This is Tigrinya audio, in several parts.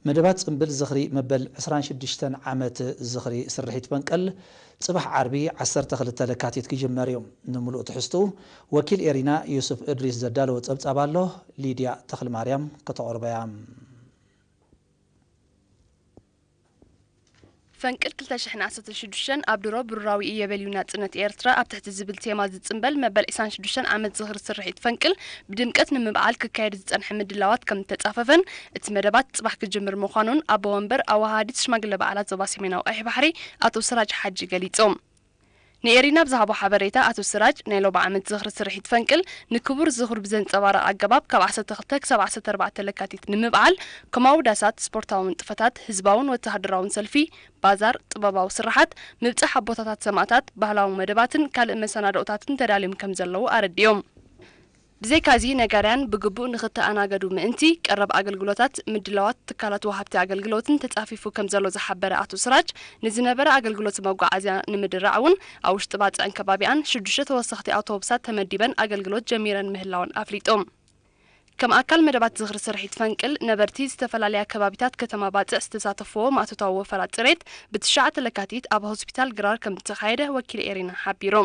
መደባት ጽምብል ዝኽሪ መበል ዕስራን ሽዱሽተን ዓመት ዝኽሪ ስርሒት ፈንቅል ጽባሕ ዓርቢ ዓሰርተ ክልተ ለካቲት ክጅመር እዩ። ንምሉእ ትሕዝትኡ ወኪል ኤሪና ዩሱፍ እድሪስ ዘዳለዎ ጸብጻብ ኣሎ፣ ሊድያ ተኽልማርያም ከተቕርቦ እያ። ፈንቅል ክልተ ሽሕን ዓሰርተ ሽዱሽተን ኣብ ድሮ ብሩራዊ እየ በልዩ ናጽነት ኤርትራ ኣብ ትሕቲ ዝብል ቴማ ዝጽምበል መበል ዕስራን ሽዱሽተን ዓመት ዝኽሪ ስርሒት ፈንቅል ብድምቀት ንምብዓል ክካየድ ዝጸንሐ ምድላዋት ከም እተጻፈፈን እቲ መደባት ጽባሕ ክጅምር ምዃኑን ኣቦ ወንበር ኣወሃሃዲት ሽማግለ በዓላት ዞባ ሰሜናዊ ቀይሕ ባሕሪ ኣቶ ስራጅ ሓጂ ገሊጾም። ንኤሪና ብዝሃቦ ሓበሬታ ኣቶ ስራጅ ናይ ሎሚ ዓመት ዝኽሪ ስርሒት ፈንቅል ንክቡር ዝኽሩ ብዘንጸባርቕ ኣገባብ ካብ ዓሰርተ ክልተ ክሳብ ዓሰርተ ኣርባዕተ ለካቲት ንምብዓል ከም ኣውዳሳት፣ ስፖርታዊ ንጥፈታት፣ ህዝባውን ወተሃደራውን ሰልፊ፣ ባዛር፣ ጥበባዊ ስርሓት፣ ምብጻሕ ኣቦታታት ሰማእታት፣ ባህላዊ መደባትን ካልእ መሰናድኦታትን ተዳልዮም ከም ዘለዉ ኣረዲኦም። ብዘይካዚ ነጋድያን ብግቡእ ንኽተኣናገዱ ምእንቲ ቀረብ ኣገልግሎታት ምድላዋት ትካላት ወሃብቲ ኣገልግሎትን ተጻፊፉ ከም ዘሎ ዝሓበረ ኣቶ ስራጅ፣ ንዝነበረ ኣገልግሎት መጓዓዝያ ንምድራዕ እውን ኣብ ውሽጢ ባጽዕን ከባቢኣን ሽዱሽተ ተወሰኽቲ ኣውቶቡሳት ተመዲበን ኣገልግሎት ጀሚረን ምህላወን ኣፍሊጡ። ከም ኣካል መደባት ዝኽሪ ስርሒት ፈንቅል ነበርቲ ዝተፈላለያ ከባቢታት ከተማ ባጽዕ ዝተሳተፍዎ ማእቶታዊ ወፈራ ጽሬት ብትሽዓተ ለካቲት ኣብ ሆስፒታል ግራር ከም ዝተኻየደ ወኪል ኤሪና ሓቢሩ።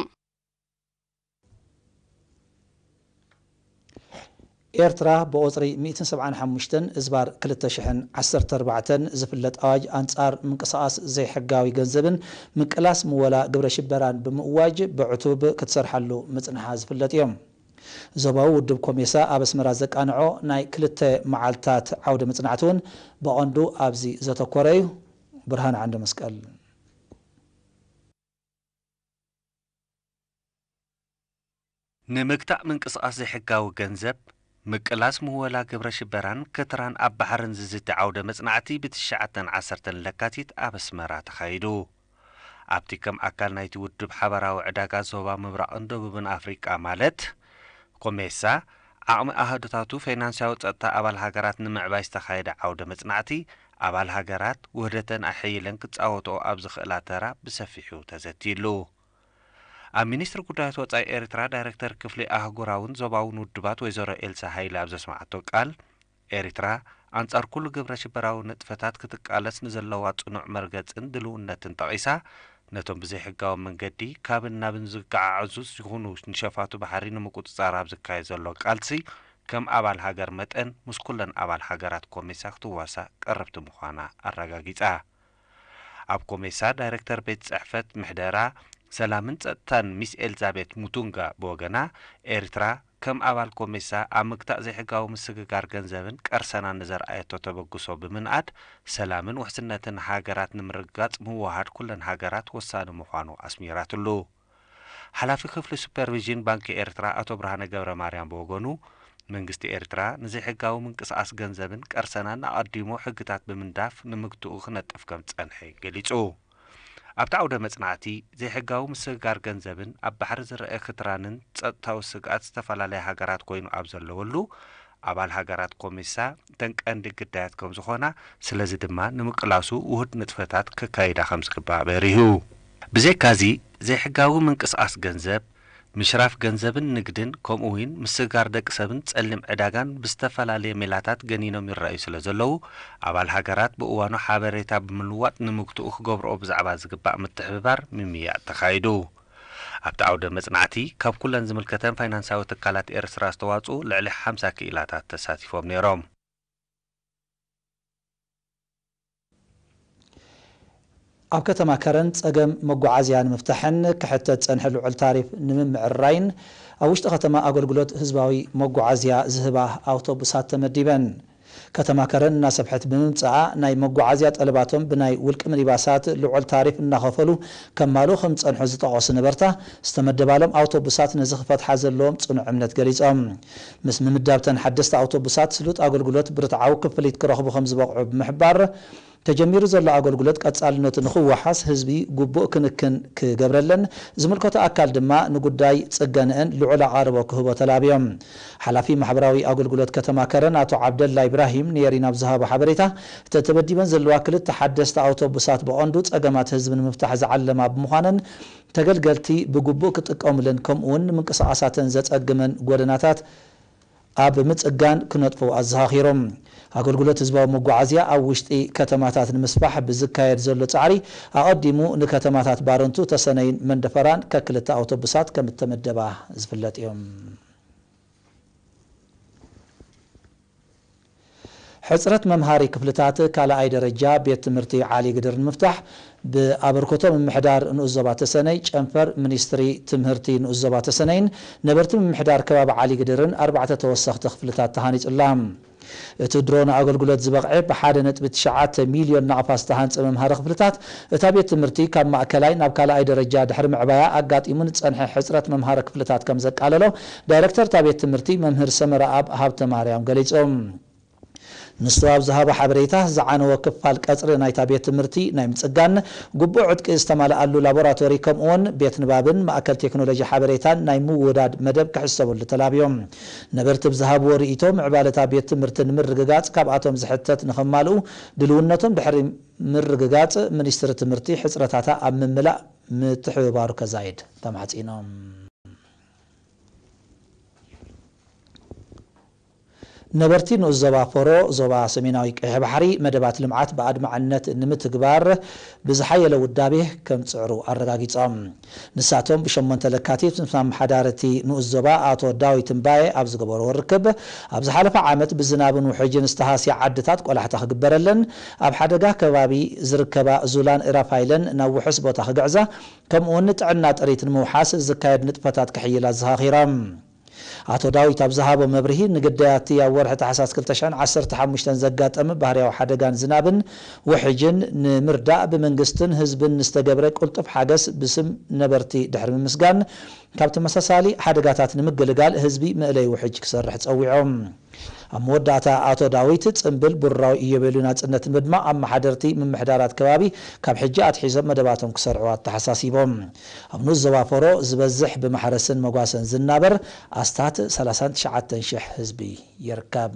ኤርትራ ብቁጽሪ ሚእትን ሰብዓን ሓሙሽተን እዝባር ክልተ ሽሕን ዓሰርተ ኣርባዕተን ዝፍለጥ ኣዋጅ ኣንጻር ምንቅስቓስ ዘይሕጋዊ ገንዘብን ምቅላስ ምወላ ግብረ ሽበራን ብምእዋጅ ብዕቱብ ክትሰርሓሉ ምጽንሓ ዝፍለጥ እዮም። ዞባዊ ውድብ ኮሜሳ ኣብ ኣስመራ ዘቃንዖ ናይ ክልተ መዓልታት ዓውደ መጽናዕቲ እውን ብቐንዱ ኣብዚ ዘተኮረ እዩ። ብርሃን ዓንደ መስቀል። ንምግታእ ምንቅስቓስ ዘይሕጋዊ ገንዘብ፣ ምቅላስ ምወላ ግብረ ሽበራን ክትራን ኣብ ባሕርን ዝዝቲ ዓውደ መጽናዕቲ ብትሽዓተን ዓሰርተን ለካቲት ኣብ ኣስመራ ተኻይዱ። ኣብቲ ከም ኣካል ናይቲ ውድብ ሓባራዊ ዕዳጋ ዞባ ምብራቕን ደቡብን ኣፍሪቃ ማለት ኮሜሳ ዓቕሚ ኣሃዱታቱ ፋይናንሳዊ ጸጥታ ኣባል ሃገራት ንምዕባይ ዝተኻየደ ዓውደ መጽናዕቲ ኣባል ሃገራት ውህደተን ኣሐይለን ክጻወትኦ ኣብ ዝኽእላ ተራ ብሰፊሑ ተዘትይሉ። ኣብ ሚኒስትሪ ጉዳያት ወጻኢ ኤርትራ ዳይረክተር ክፍሊ ኣህጉራውን ዞባውን ውድባት ወይዘሮ ኤልሳ ሃይለ ኣብ ዘስማዓቶ ቃል፣ ኤርትራ ኣንጻር ኩሉ ግብረ ሽበራዊ ንጥፈታት ክትቃለስ ንዘለዋ ጽኑዕ መርገጽን ድልውነትን ጠቒሳ፣ ነቶም ብዘይሕጋዊ መንገዲ ካብን ናብን ዝገዓዓዙ ይኹኑ ንሸፋቱ ባሕሪ ንምቁጽጻር ኣብ ዝካየድ ዘሎ ቃልሲ ከም ኣባል ሃገር መጠን ምስ ኩለን ኣባል ሃገራት ኮሜሳ ክትዋሳእ ቀረብቲ ምዃና ኣረጋጊጻ። ኣብ ኮሜሳ ዳይረክተር ቤት ጽሕፈት ምሕደራ ሰላምን ጸጥታን ሚስ ኤልዛቤት ሙቱንጋ ብወገና፣ ኤርትራ ከም ኣባል ኮሜሳ ኣብ ምግታእ ዘይሕጋዊ ምስግጋር ገንዘብን ቀርሰናን ንዘርኣየቶ ተበግሶ ብምንኣድ፣ ሰላምን ውሕስነትን ሃገራት ንምርግጋጽ ምውህሃድ ኩለን ሃገራት ወሳኒ ምዃኑ ኣስሚራትሉ። ሓላፊ ክፍሊ ሱፐርቪዥን ባንኪ ኤርትራ ኣቶ ብርሃነ ገብረ ማርያም ብወገኑ፣ መንግስቲ ኤርትራ ንዘይሕጋዊ ምንቅስቓስ ገንዘብን ቀርሰናን ኣቐዲሙ ሕግታት ብምንዳፍ ንምግትኡ ክነጥፍ ከም ዝጸንሐ ገሊጹ። ኣብቲ ዓውደ መጽናዕቲ፣ ዘይሕጋዊ ምስግጋር ገንዘብን ኣብ ባሕሪ ዝረአ ክትራንን ጸጥታዊ ስግኣት ዝተፈላለያ ሃገራት ኮይኑ ኣብ ዘለወሉ፣ ኣባል ሃገራት ኮሜሳ እተን ቀንዲ ግዳያት ከም ዝኾና፣ ስለዚ ድማ ንምቅላሱ ውሁድ ንጥፈታት ከካይዳ ከም ዝግባእ ኣበሪሁ። ብዘይካዚ፣ ዘይሕጋዊ ምንቅስቓስ ገንዘብ፣ ምሽራፍ ገንዘብን ንግድን፣ ከምኡ እውን ምስግጋር ደቂ ሰብን ጸሊም ዕዳጋን ብዝተፈላለየ ሜላታት ገኒኖም ይረኣዩ ስለ ዘለዉ፣ ኣባል ሃገራት ብእዋኑ ሓበሬታ ብምልዋጥ ንምግትኡ ክገብርኦ ብዛዕባ ዝግባእ ምትሕብባር ምምይያጥ ተኻይዱ። ኣብቲ ዓውደ መጽናዕቲ፣ ካብ ኩለን ዝምልከተን ፋይናንሳዊ ትካላት ኤርትራ ዝተዋጽኡ ልዕሊ ሓምሳ ክኢላታት ተሳቲፎም ነይሮም። ኣብ ከተማ ከረን ጸገም መጓዓዝያ ንምፍታሕን ክሕተት ጸንሐ ልዑል ታሪፍ ንምምዕራይን ኣብ ውሽጢ ከተማ ኣገልግሎት ህዝባዊ መጓዓዝያ ዝህባ ኣውቶቡሳት ተመዲበን። ከተማ ከረን እናሰፍሐት ብምምጽኣ ናይ መጓዓዝያ ጠለባቶም ብናይ ውልቂ ሚኒባሳት ልዑል ታሪፍ እናኸፈሉ ከማልኡ ከም ዝጸንሑ ዝጠቐሱ ነበርታ ዝተመደባሎም ኣውቶቡሳት ነዚ ክፈትሓ ዘለዎም ጽኑዕ እምነት ገሊጾም። ምስ ምምዳብተን ሓደስቲ ኣውቶቡሳት ስሉጥ ኣገልግሎት ብርትዓዊ ክፍሊት ክረኽቡ ከም ዝበቕዑ ብምሕባር፣ ተጀሚሩ ዘሎ ኣገልግሎት ቀጻልነቱ ንኽወሓስ ህዝቢ ግቡእ ክንክን ክገብረለን፣ ዝምልከቶ ኣካል ድማ ንጉዳይ ጽገንአን ልዑል ኣቓርቦ ክህቦ ተላብዮም። ሓላፊ ማሕበራዊ ኣገልግሎት ከተማ ከረን ኣቶ ዓብደላ ኢብራሂም ንኤሪና ኣብ ዝሃቦ ሓበሬታ፣ እተን ተመዲበን ዘለዋ ክልተ ሓደስቲ ኣውቶቡሳት ብቐንዱ ጸገማት ህዝቢ ንምፍታሕ ዝዓለማ ብምዃነን፣ ተገልገልቲ ብግቡእ ክጥቀሙለን ከምኡውን ንምንቅስቓሳተን ዘጸግመን ጎደናታት ኣብ ምጽጋን ክነጥፉ ኣዘኻኺሮም። ኣገልግሎት ህዝባዊ መጓዓዝያ ኣብ ውሽጢ ከተማታት ንምስፋሕ ብዝካየድ ዘሎ ጻዕሪ፣ ኣቐዲሙ ንከተማታት ባረንቱ፣ ተሰነይን መንደፈራን ከክልተ ኣውቶቡሳት ከም እተመደባ ዝፍለጥ እዩ። ሕጽረት መምሃሪ ክፍልታት ካልኣይ ደረጃ ቤት ትምህርቲ ዓሊ ግድር ንምፍታሕ፣ ብኣበርክቶ ምምሕዳር ንኡስ ዞባ ተሰነይ፣ ጨንፈር ሚኒስትሪ ትምህርቲ ንኡስ ዞባ ተሰነይን ነበርቲ ምምሕዳር ከባቢ ዓሊ ግድርን ኣርባዕተ ተወሰኽቲ ክፍልታት ተሃኒጹላ። እቲ ድሮ ንኣገልግሎት ዝበቕዐ ብ ሓደ ነጥቢ ትሽዓተ ሚልዮን ናቕፋ ዝተሃንጸ መምሃሪ ክፍልታት እታ ቤት ትምህርቲ፣ ካብ ማእከላይ ናብ ካልኣይ ደረጃ ድሕሪ ምዕባያ ኣጋጢሙ ንጸንሐ ሕጽረት መምሃሪ ክፍልታት ከም ዘቃለሎ ዳይረክተር እታ ቤት ትምህርቲ መምህር ሰመረኣብ ሃብተማርያም ገሊጹ። ንሱ ኣብ ዝሃቦ ሓበሬታ፣ ዝዓነወ ክፋል ቀጽሪ ናይታ ቤት ትምህርቲ ናይ ምጽጋን፣ ግቡእ ዕጥቂ ዝተማልኣሉ ላቦራቶሪ፣ ከምኡውን ቤት ንባብን ማእከል ቴክኖሎጂ ሓበሬታን ናይ ምውዳድ መደብ ክሕሰበሉ ተላብዮም። ነበርቲ ብዝሃብዎ ርእይቶ፣ ምዕባለ እታ ቤት ትምህርቲ ንምርግጋጽ፣ ካብኣቶም ዝሕተት ንኸማልኡ ድልውነቶም ድሕሪ ምርግጋጽ፣ ሚኒስትሪ ትምህርቲ ሕጽረታታ ኣብ ምምላእ ምትሕብባሩ ከዛይድ ተማሕጺኖም። ነበርቲ ንኡስ ዞባ ፎሮ፣ ዞባ ሰሜናዊ ቀይሕ ባሕሪ፣ መደባት ልምዓት ብኣድማዕነት ንምትግባር ብዝሓየለ ውዳቤ ከም ጽዕሩ ኣረጋጊጾም። ንሳቶም ብሸሞንተ ለካቲት ምስ ኣመሓዳሪ እቲ ንኡስ ዞባ ኣቶ ዳዊት እምባየ ኣብ ዝገበርዎ ርክብ፣ ኣብ ዝሓለፈ ዓመት ብዝናብን ውሕጅን ዝተሃስያ ዓድታት ቆላሕታ ክግበረለን፣ ኣብ ሓደጋ ከባቢ ዝርከባ ዙላን ራፋይለን ናብ ውሑስ ቦታ ክግዕዛ፣ ከምኡውን ጥዕና ጥሪት ንምውሓስ ዝካየድ ንጥፈታት ክሕይል ኣዘኻኺሮም። ኣቶ ዳዊት ኣብ ዝሃቦ መብርሂ፣ ንግዳያት ኣብ ወርሒ ታሕሳስ ክልተ ሽሕን ዓሰርተ ሓሙሽተን ዘጋጠመ ባህርያዊ ሓደጋን ዝናብን ውሕጅን ንምርዳእ ብመንግስትን ህዝብን ንዝተገብረ ቅልጡፍ ሓገስ ብስም ነበርቲ ድሕሪ ምምስጋን፣ ካብ ተመሳሳሊ ሓደጋታት ንምግልጋል ህዝቢ መእለይ ውሕጅ ክሰርሕ ጸዊዖም። ኣብ መወዳእታ ኣቶ ዳዊት፣ ጽምብል ብሩራዊ ኢዮቤልዩ ናጽነት ንምድማቕ ኣመሓደርቲ ምምሕዳራት ከባቢ ካብ ሕጂ ኣትሒዞም መደባቶም ክሰርዑ ኣተሓሳሲቦም። ኣብ ንኡስ ዞባ ፎሮ ዝበዝሕ ብማሕረስን መጓሰን ዝናበር ኣስታት ሰላሳን ትሽዓተን ሽሕ ህዝቢ ይርከብ።